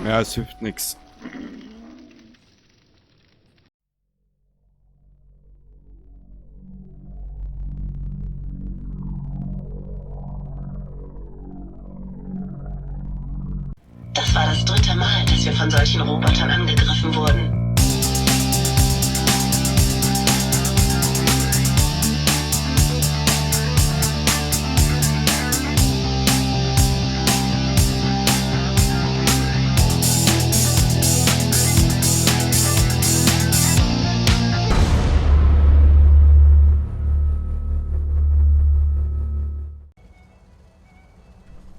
Ja, es hilft nichts. Das war das dritte Mal, dass wir von solchen Robotern angegriffen wurden.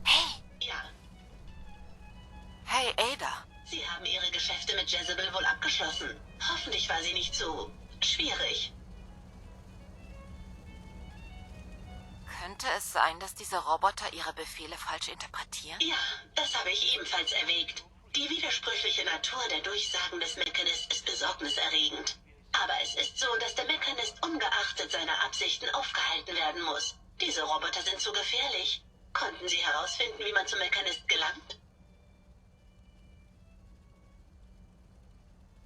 Hey! Ja. Hey, Ada. Sie haben Ihre Geschäfte mit Jezebel wohl abgeschlossen. Hoffentlich war sie nicht zu schwierig. Könnte es sein, dass diese Roboter ihre Befehle falsch interpretieren? Ja, das habe ich ebenfalls erwägt. Die widersprüchliche Natur der Durchsagen des Mechanist ist besorgniserregend. Aber es ist so, dass der Mechanist ungeachtet seiner Absichten aufgehalten werden muss. Diese Roboter sind zu gefährlich. Konnten Sie herausfinden, wie man zum Mechanist gelangt?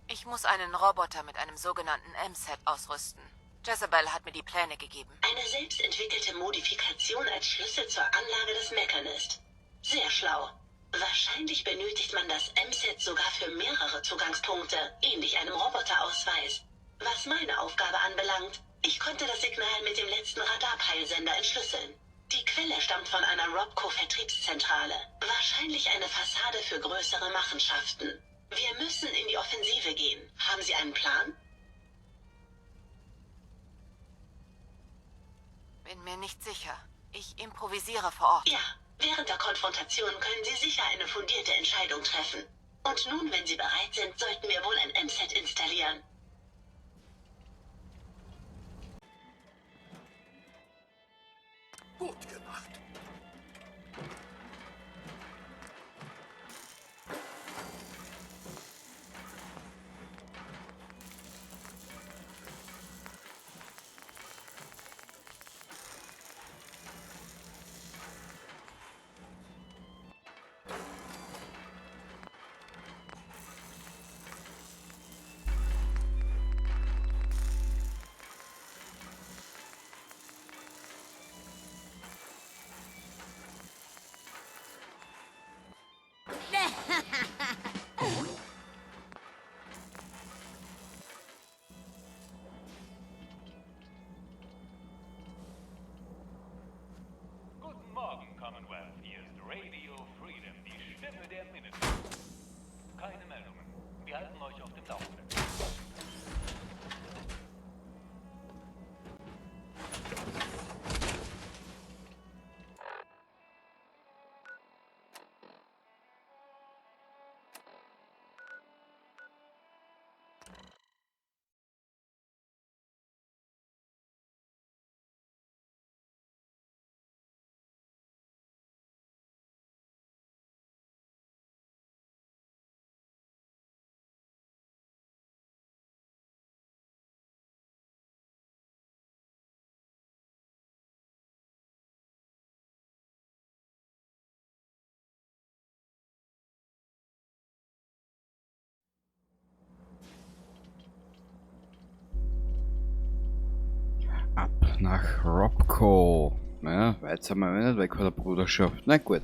Ich muss einen Roboter mit einem sogenannten M-Set ausrüsten. Jezebel hat mir die Pläne gegeben. Eine selbstentwickelte Modifikation als Schlüssel zur Anlage des Mechanist. Sehr schlau. Wahrscheinlich benötigt man das M-Set sogar für mehrere Zugangspunkte, ähnlich einem Roboterausweis. Was meine Aufgabe anbelangt, ich konnte das Signal mit dem letzten Radarpeilsender entschlüsseln. Die Quelle stammt von einer Robco-Vertriebszentrale. Wahrscheinlich eine Fassade für größere Machenschaften. Wir müssen in die Offensive gehen. Haben Sie einen Plan? Bin mir nicht sicher. Ich improvisiere vor Ort. Ja, während der Konfrontation können Sie sicher eine fundierte Entscheidung treffen. Und nun, wenn Sie bereit sind, sollten wir wohl ein M-Set installieren. Gut gemacht. Guten Morgen, Commonwealth. Hier ist Radio Freedom, die Stimme der Minutemen. Keine Meldungen. Wir halten euch auf dem Laufenden. Ab nach Robco. Naja, weit sind wir nicht weg von der Bruderschaft. Na gut.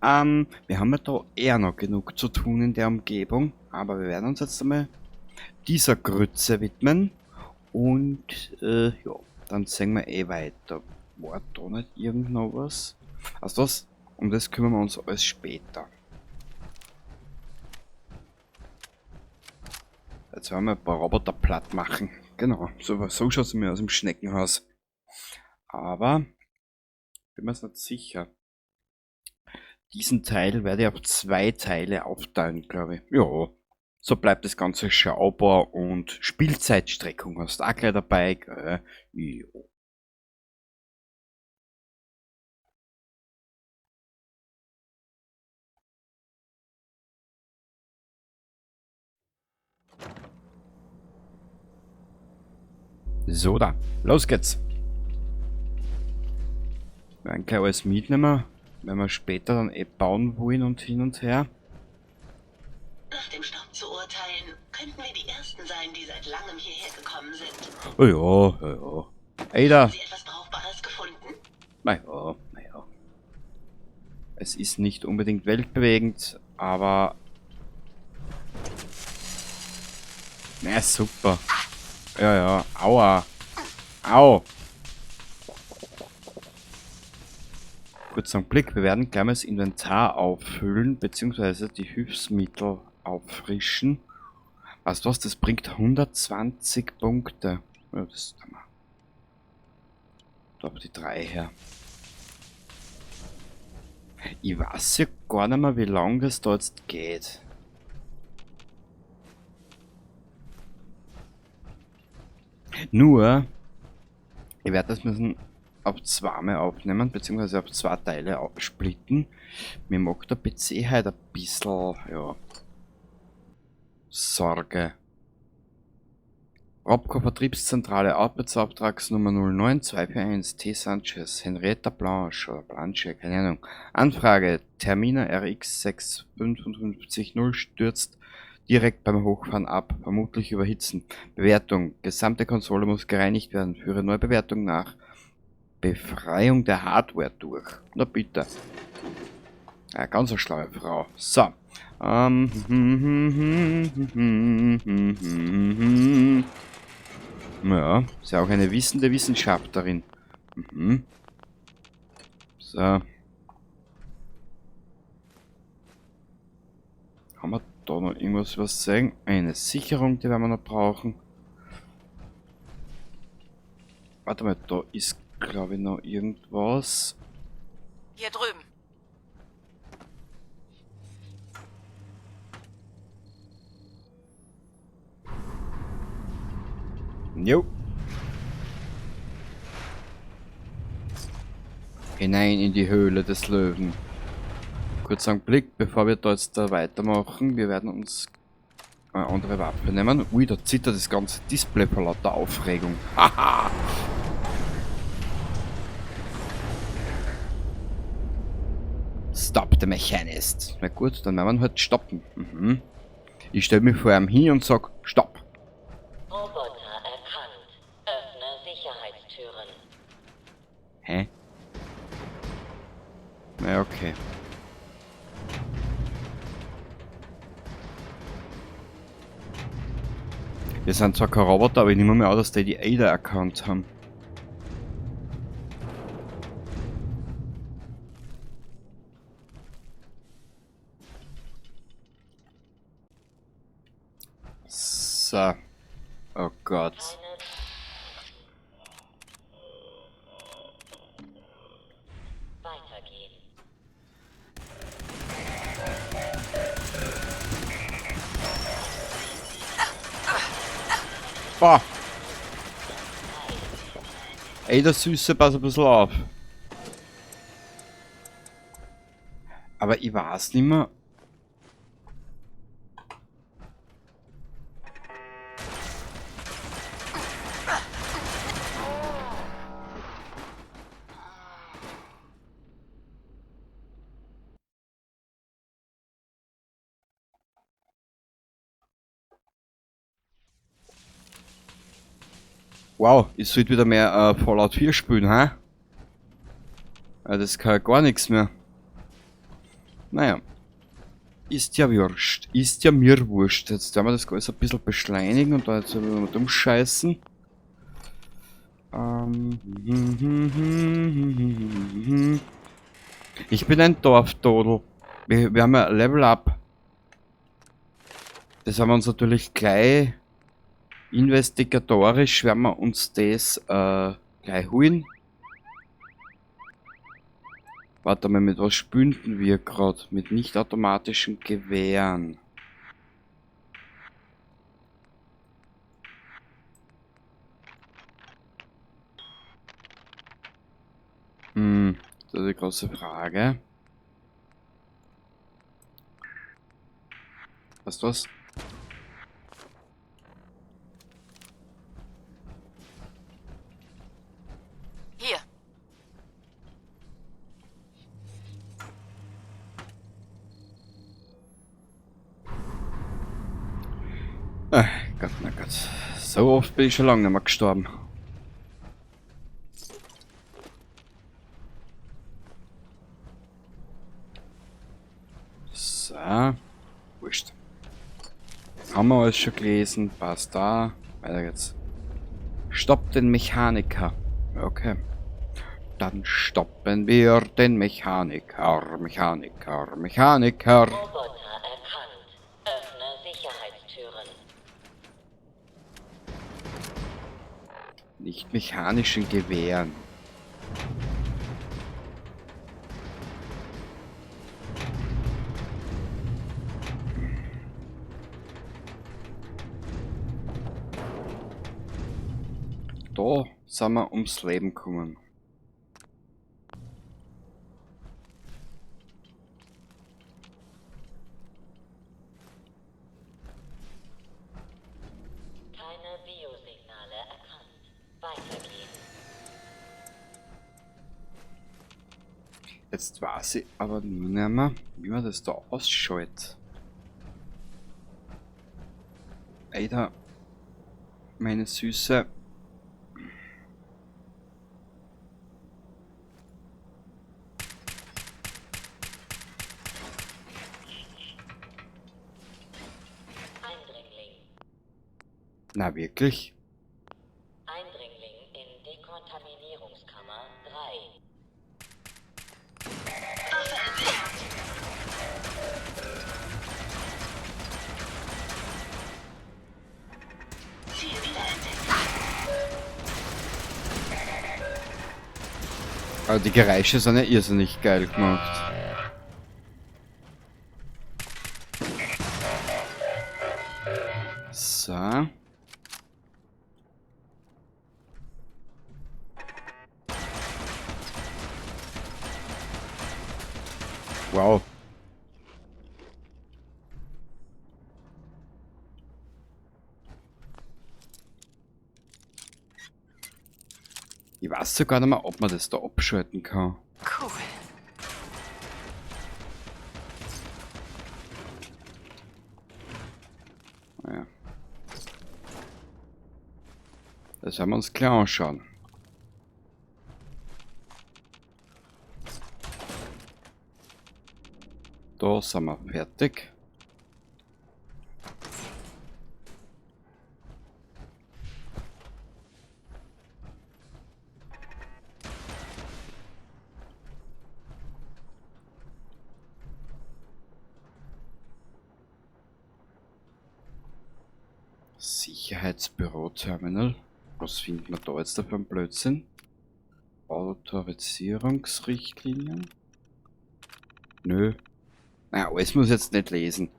Wir haben ja da eher noch genug zu tun in der Umgebung. Aber wir werden uns jetzt einmal dieser Grütze widmen. Und ja, dann sehen wir eh weiter. War da nicht irgend noch was? Also das, um das kümmern wir uns alles später. Jetzt werden wir ein paar Roboter platt machen. Genau, so schaut's mir aus im Schneckenhaus. Aber bin mir nicht sicher. Diesen Teil werde ich auf 2 Teile aufteilen, glaube ich. Ja, so bleibt das Ganze schaubar und Spielzeitstreckung hast du auch gleich dabei, gell? Jo. So da, los geht's. Wir werden gleich alles mitnehmen, wenn wir später dann eh bauen wollen und hin und her. sein, die seit langem hierher gekommen sind. Oh ja, ja, ja. Ada. Haben Sie etwas Brauchbares gefunden? Naja, naja. Es ist nicht unbedingt weltbewegend, aber... Na, super. Ja, ja. Aua. Au. Kurz einen Blick. Wir werden gleich mal das Inventar auffüllen, beziehungsweise die Hilfsmittel auffrischen. Weißt du was? Das bringt 120 Punkte. Ja, das ist der Hammer. Da hab ich die 3 her. Ich weiß ja gar nicht mehr, wie lange das da jetzt geht. Nur, ich werde das müssen auf zweimal aufnehmen, beziehungsweise auf 2 Teile splitten. Mir macht der PC halt ein bisschen, ja, Sorge. Robco Vertriebszentrale, Arbeitsauftragsnummer null neun zwei vier eins, T. Sanchez, Henrietta Blanche oder Blanche, keine Ahnung. Anfrage, Termina RX 6550 stürzt direkt beim Hochfahren ab, vermutlich überhitzen. Bewertung, gesamte Konsole muss gereinigt werden, führe Neubewertung nach Befreiung der Hardware durch. Na bitte. Ja, ganz eine schlaue Frau. So. Ja, ist ja auch eine wissende Wissenschaftlerin. So. Haben wir da noch irgendwas was zeigen? Eine Sicherung, die werden wir noch brauchen. Warte mal, da ist, glaub ich, noch irgendwas. Hier drüben. Jo. Hinein in die Höhle des Löwen. Kurz einen Blick, bevor wir da jetzt da weitermachen. Wir werden uns eine andere Waffe nehmen. Ui, da zittert das ganze Display vor lauter Aufregung. Haha! Stop the Mechanist. Na gut, dann werden wir halt stoppen. Ich stell mich vor ihm hin und sag Stopp. Roboter erkannt. Öffne Sicherheitstüren. Hä? Na ja, okay. Wir sind zwar kein Roboter, aber ich nehme mir an, dass die die Ada erkannt haben. So. Oh Gott. Weitergehen. Boah. Ey, der Süße, pass ein bisschen auf. Aber ich weiß nicht mehr. Wow, ich sollte wieder mehr Fallout 4 spielen, hä? Ja, das kann ja gar nichts mehr. Naja. Ist ja wurscht. Ist ja mir wurscht. Jetzt werden wir das alles ein bisschen beschleunigen und da jetzt wieder mal dumm scheißen. Ich bin ein Dorfdodel. Wir haben ja Level Up. Das haben wir uns natürlich gleich investigatorisch, werden wir uns das gleich holen. Warte mal, mit was spünden wir grad? Mit nicht automatischen Gewehren. Das ist die große Frage. Weißt du was? Hier. Ah, Gott, na Gott. So oft bin ich schon lange nicht mehr gestorben. So. Wurscht. Haben wir alles schon gelesen. Passt da. Weiter geht's. Stopp den Mechaniker. Okay. Dann stoppen wir den Mechaniker. Mechaniker, Mechaniker. Roboter erkannt. Öffne Sicherheitstüren. Nicht mechanischen Gewehren. Da sind wir ums Leben gekommen. Keine Biosignale erkannt. Weitergehen. Jetzt weiß ich aber nur nicht mehr, wie man das da ausschaltet. Alter, meine Süße. Eindringling. Na wirklich? Eindringling in Dekontaminierungskammer 3. Waffe entfernt. Ziel wiederentdeckt. Aber die Geräusche sind ja irrsinnig geil gemacht. So. Wow. Ich weiß sogar nicht mehr, ob man das da abschalten kann. Cool. Naja. Das werden wir uns gleich anschauen. Da sind wir fertig. Sicherheitsbüro-Terminal. Was findet man da jetzt da für einen Blödsinn? Autorisierungsrichtlinien? Nö. Naja, alles muss ich jetzt nicht lesen.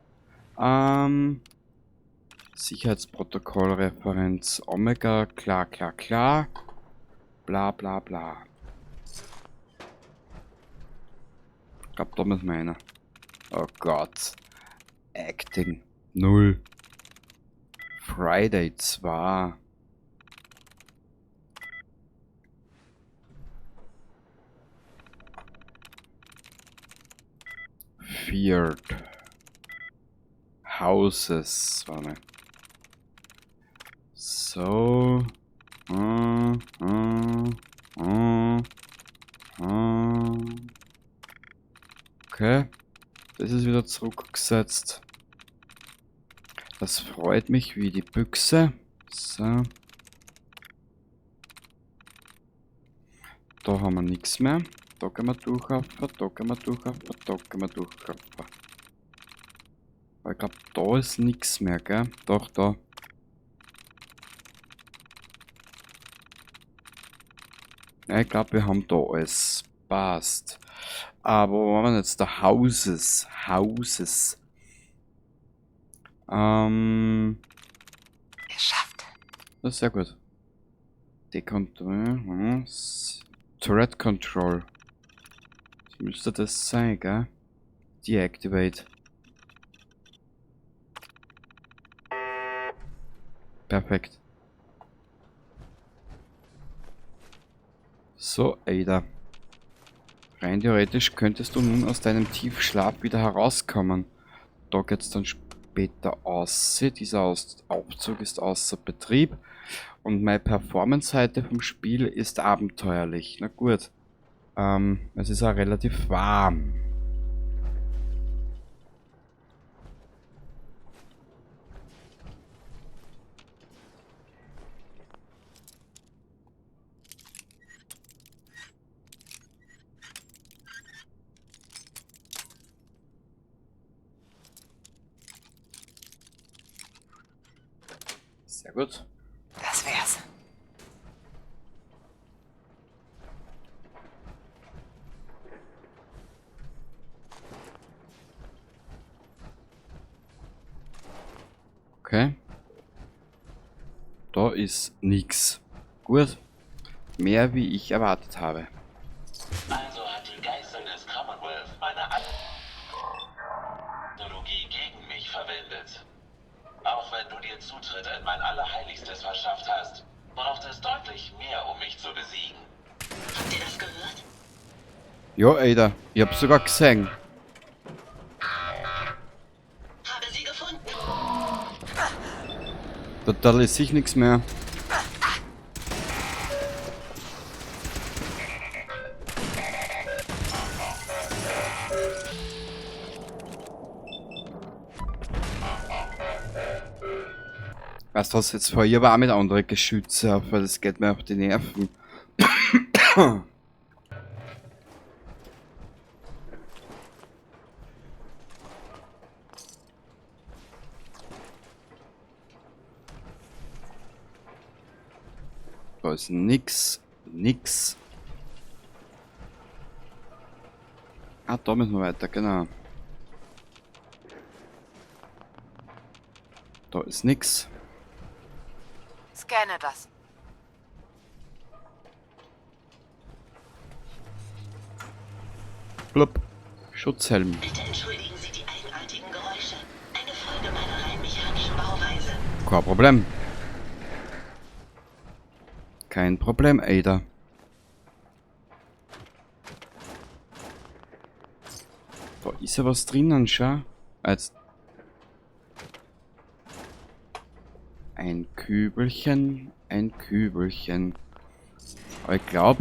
Sicherheitsprotokollreferenz Omega, klar, klar, klar. Bla bla bla. Ich glaub, da müssen wir rein. Oh Gott. Acting 0. Friday 2. Feared. Houses. Warte. So. Okay. Das ist wieder zurückgesetzt. Das freut mich wie die Büchse. So. Da haben wir nichts mehr. Da können wir durchlaufen, da können wir durchlaufen, da können wir durchlaufen. Aber ich glaub, da ist nichts mehr, gell? Doch, da. Ja, ich glaub, wir haben da alles. Passt. Aber wo waren wir jetzt? Da Houses. Houses. Geschafft. Das ist sehr gut. Threat Control. Das müsste das sein, gell? Deactivate. Perfekt. So, Ada. Rein theoretisch könntest du nun aus deinem Tiefschlaf wieder herauskommen. Da geht's dann später aussieht. Dieser Aufzug ist außer Betrieb. Und meine Performance-Seite vom Spiel ist abenteuerlich. Na gut. Es ist auch relativ warm. Sehr gut. Das wär's. Okay. Da ist nix. Gut. Mehr wie ich erwartet habe. Also hat die Geißel des Commonwealth meine Technologie gegen mich verwendet. Auch wenn du dir Zutritt in mein Allerheiligstes verschafft hast, braucht es deutlich mehr, um mich zu besiegen. Habt ihr das gehört? Ja, Ada, ich hab's sogar gesehen. Habe sie gefunden. Da lässt sich nichts mehr. Weißt du was, jetzt fahr ich aber auch mit anderen Geschütze auf, weil das geht mir auf die Nerven. Da ist nix, nix. Ah, da müssen wir weiter, genau. Da ist nix. Scanne das. Blub. Schutzhelm. Bitte entschuldigen Sie die eigenartigen Geräusche. Eine Folge meiner rein mechanischen Bauweise. Kein Problem. Kein Problem, Ada. Da ist ja was drinnen, schau. Jetzt. Ein Kübelchen, ein Kübelchen. Aber ich glaub.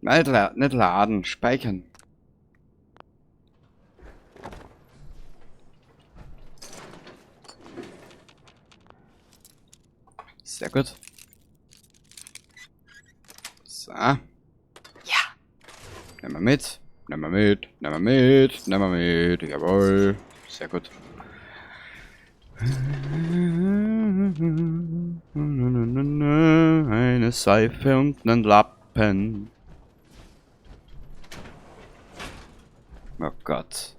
Nein, nicht laden, speichern. Sehr gut. So. Ja. Nehmen wir mit. Nehmen wir mit. Nehmen wir mit. Nehmen wir mit. Jawohl. Sehr gut. Eine Seife und einen Lappen. Oh Gott.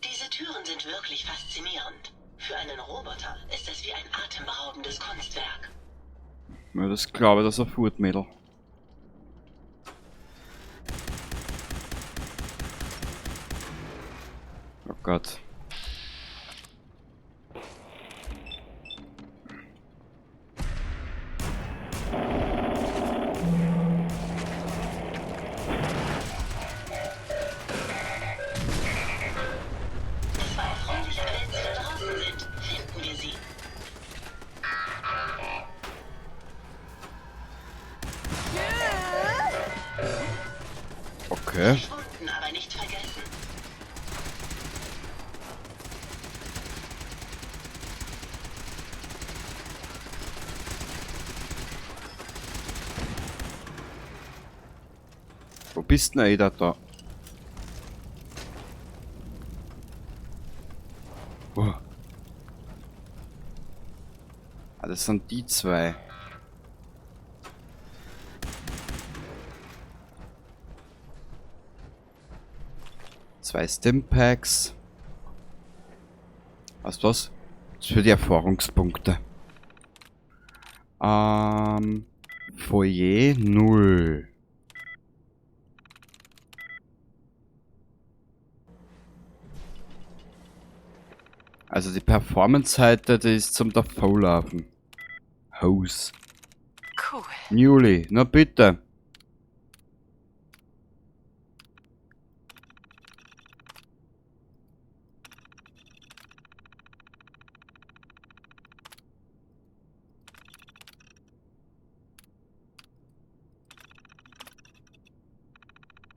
Diese Türen sind wirklich faszinierend. Für einen Roboter ist es wie ein atemberaubendes Kunstwerk. Ja, das glaube ich, das ist ein Furtmädel. Oh Gott. Es war erfreulich, wenn Sie da draußen sind. Finden wir sie. Okay. Verschwunden, aber nicht vergessen. Wo bist denn Ada da? Oh. Ah, das sind die zwei. Zwei Stimpacks. Weißt du was? Das ist für die Erfahrungspunkte. Foyer 0. Also die Performance-Seite, die ist zum Davonlaufen. Hose. Cool. Juli, na bitte.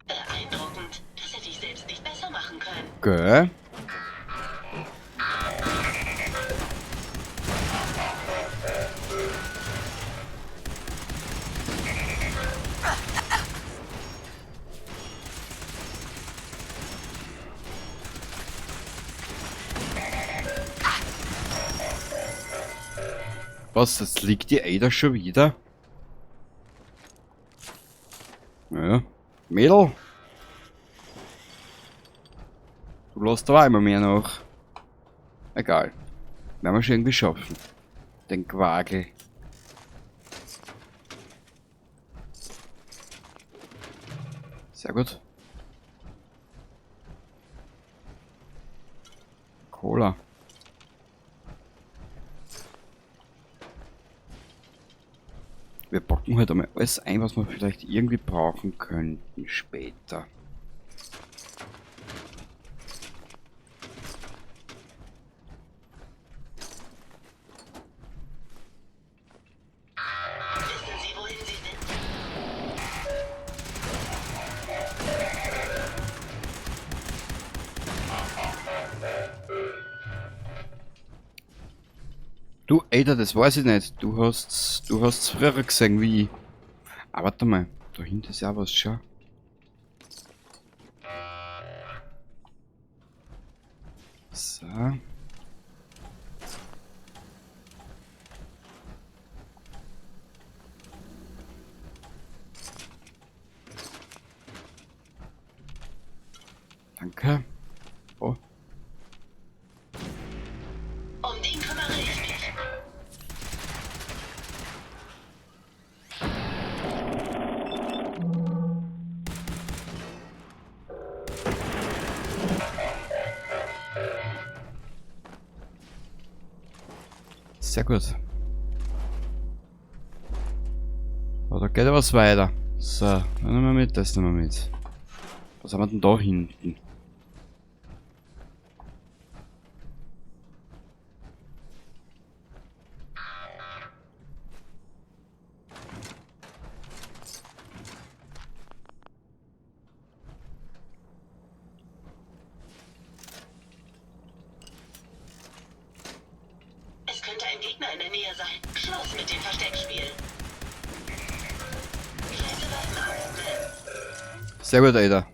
Beeindruckend. Das hätte ich selbst nicht besser machen können. Gell? Was, jetzt liegt die Ada schon wieder? Ja. Mädel! Du lässt aber immer mehr nach. Egal. Werden wir schon irgendwie schaffen. Den Quagel. Sehr gut. Cola. Wir packen halt einmal alles ein, was wir vielleicht irgendwie brauchen könnten später. Wissen Sie, wohin Sie sind? Du, Ada, das weiß ich nicht. Du hast's früher gesehen wie ich. Ah, warte mal. Da hinten ist ja was, schau. So. Danke. Oh. Um den kümmere ich mich. Sehr gut. Oh, da geht ja was weiter. So, das nehmen wir mit, das nehmen wir mit. Was haben wir denn da hinten? Es könnte ein Gegner in der Nähe sein. Schluss mit dem Versteckspiel. Schalte Waffen ab, Ma'am. Sehr gut, Ada.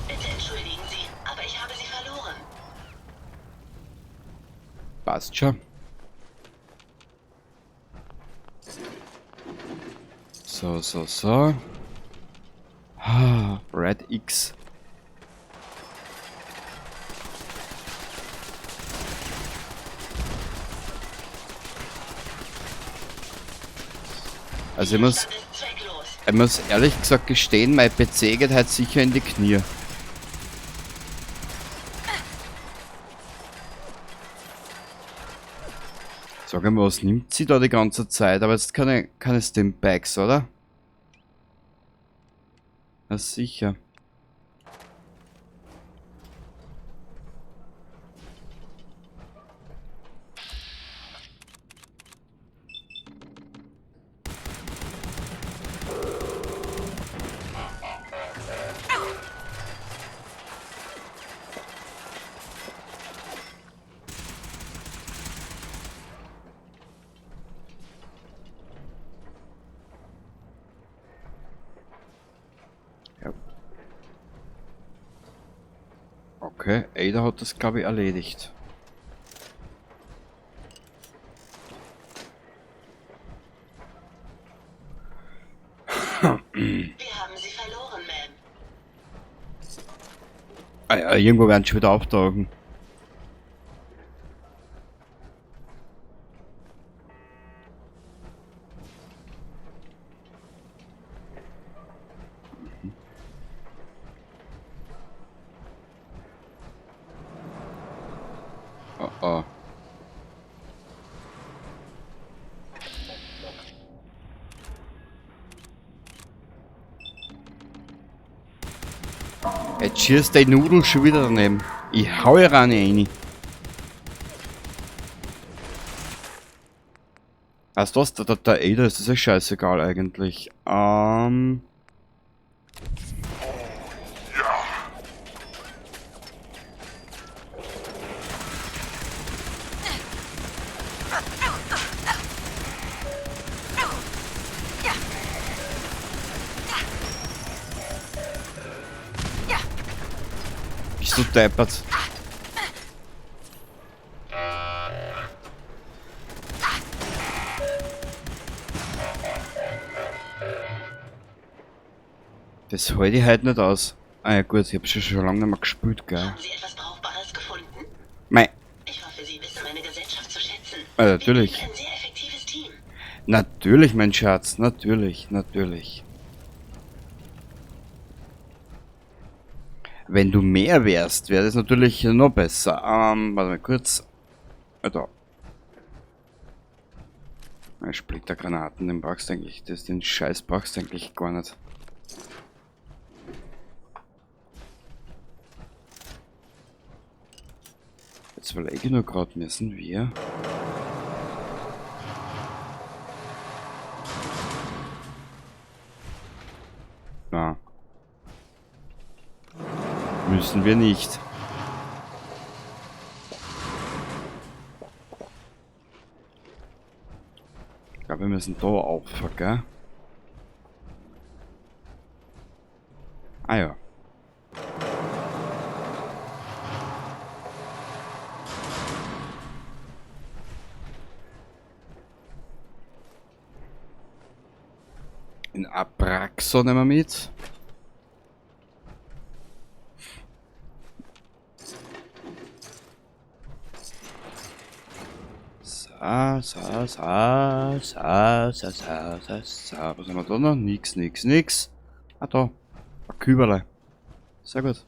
Bitte entschuldigen Sie, aber ich habe Sie verloren. Passt schon. So, so, so. Ah, Red X. Also ich muss ehrlich gesagt gestehen, mein PC geht halt sicher in die Knie. Sag mal, was nimmt sie da die ganze Zeit? Aber jetzt keine Stimpaks, oder? Na sicher. Okay, Ada hat das, glaub ich, erledigt. Wir haben sie verloren, Ma'am. Ah ja, irgendwo werden sie schon wieder auftauchen. Oh, oh. Jetzt schießt die Nudel schon wieder daneben. Ich hau ihr eine rein. Weißt du was? Der Ada ist das ja scheißegal eigentlich. Bist du deppert? Das halte ich heute nicht aus. Ah ja gut, ich hab schon lange nicht mehr gespielt, gell? Haben Sie etwas Brauchbares gefunden? Mei. Ich hoffe, Sie wissen meine Gesellschaft zu schätzen. Ah, natürlich. Wir sind ein sehr effektives Team. Natürlich, mein Schatz. Natürlich, natürlich. Wenn du mehr wärst, wäre das natürlich noch besser. Warte mal kurz. Ah, da. Ein Splittergranaten, den brauchst du eigentlich. Das, den Scheiß brauchst du eigentlich gar nicht. Jetzt überlege ich nur grad, müssen wir... Na. Müssen wir nicht. Ich glaube, wir müssen da auf, gell? Ah ja. In Abraxo nehmen wir mit. Sa, sa, sa, sa, sa, sa, sa, sa. Was haben wir da noch? Nix, nix, nix. Ah, da. Ein Küberle. Sehr gut.